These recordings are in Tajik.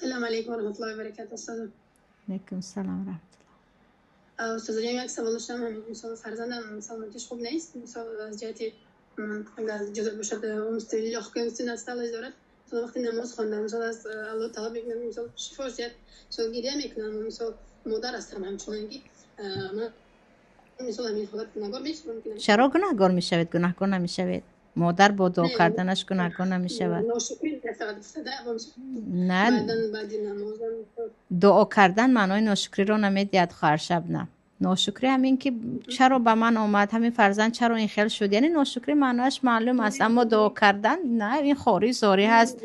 Салом алейкум ва раҳматуллоҳи ва баракатуҳ, устод. Алейкум салом ва раҳматуллоҳ. Устод, як савол доштам. Мисол, фарзандам саломатиш хуб нест. Мисол, аз ҷиҳати, агар иҷозат бошад, лёгкое усталость дорад. Мисол, вақти намоз хондам, мисол, аз Аллоҳ талаб мекунам, мисол, шифош диҳад. Мисол, гиря мекунам, мисол, модар ҳастам ҳамчунон ки ман, мисол, ҳамин ҳолат гунаҳгор мешавам? Чаро гунаҳгор мешавед? Гунаҳгор намешавед. Модар бо дуо карданаш гунаҳгор намешавад. На, дуо кардан маънои ношукриро намедиҳад, хоҳар Шабнам. Ношукрӣ ҳамин ки чаро ба ман омад ҳамин фарзанд, чаро ин хел шуд, яъне ношукрӣ маънояш маълум аст, аммо дуо кардан на, ин хорӣ зорӣ ҳаст.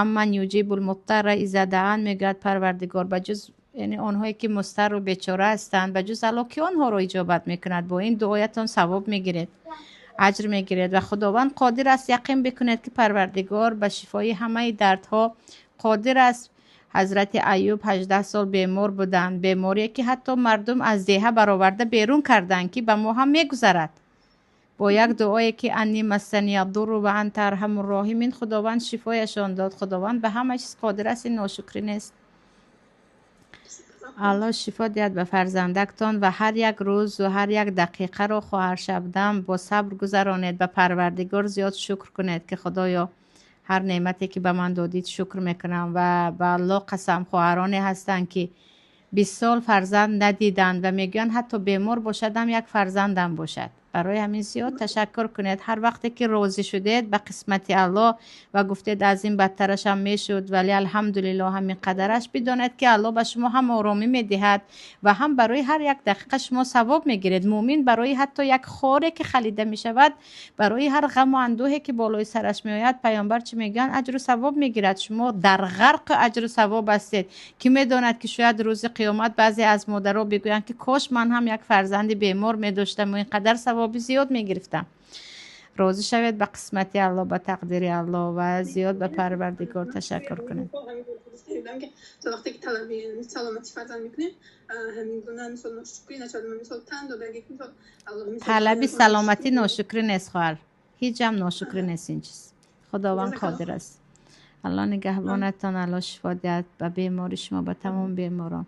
أمن يجيب المضطر إذا دعان, мегӯяд Парвардигор. Ба ҷуз, яъне онҳое ки музтарру бечора ҳастанд, ба ҷуз Аллоҳ ки онҳоро иҷобат мекунад? Бо ин дуоятон савоб мегиред, аҷр мегиред ва Худованд қодир аст. Яқин бикунед, ки Парвардигор ба шифои ҳамаи дардҳо қодир аст. Ҳазрати Аюб 18 сол бемор буданд, беморие ки ҳатто мардум аз деҳа бароварда берун карданд, ки ба мо ҳам мегузарад. Бо як дуое ки أني مسني الضر وأنت أرحم الراحمين, Худованд шифояшон дод. Худованд ба ҳама чиз қодир аст, ин ношукрӣ нест. Аллоҳ шифо диҳад ба фарзандактон ва ҳар як рӯзу ҳар як дақиқаро, хоҳар Шабнам, бо сабр гузаронед, ба Парвардигор зиёд шукр кунед, ки Худоё, ҳар неъмате ки ба ман додид, шукр мекунам. Ва ба Аллоҳ қасам, хоҳароне ҳастанд, ки 20 сол фарзанд надиданд ва мегӯянд, ҳатто бемор бошадам, як фарзандам бошад. Барои ҳамин зиёд ташаккур кунед. Ҳар вақте ки розӣ шудед ба қисмати Аллоҳ ва гуфтед, аз ин бадтарашам мешуд, вале алҳамдулиллоҳ, ҳамин қадараш, бидонед, ки Аллоҳ ба шумо ҳам оромӣ медиҳад ва ҳам барои ҳар як дақиқа шумо савоб мегиред. Муъмин барои ҳатто як хоре ки халида мешавад, барои ҳар ғаму андӯҳе ки болои сараш меояд, паёмбар чӣ мегӯянд, аҷру савоб мегирад. Шумо дар ғарқи аҷру савоб ҳастед. Ки медонад, ки шояд рӯзи қиёмат баъзе аз модаро бигӯянд, ки кош ман ҳам як фарзанди бемор медоштаму ин қадар савоби зиёд мегирифтам. Розӣ шавед ба қисмати Аллоҳ, ба тақдири Аллоҳ ва зиёд ба Парвардигор ташаккур кунед. Вақте ки талаби саломати фарзанд мекунем, ҳамин гуна, мисол, ношукрӣ нашавад, мисол, тан додаги, мисол. Талаби саломатӣ ношукрӣ нест, хоҳар, ҳеҷ ҳам ношукрӣ нест ин чиз. Худованд қодир аст. Аллоҳ нигаҳбонатон, Аллоҳ шифо диҳад ба бемори шумо, ба тамоми беморон.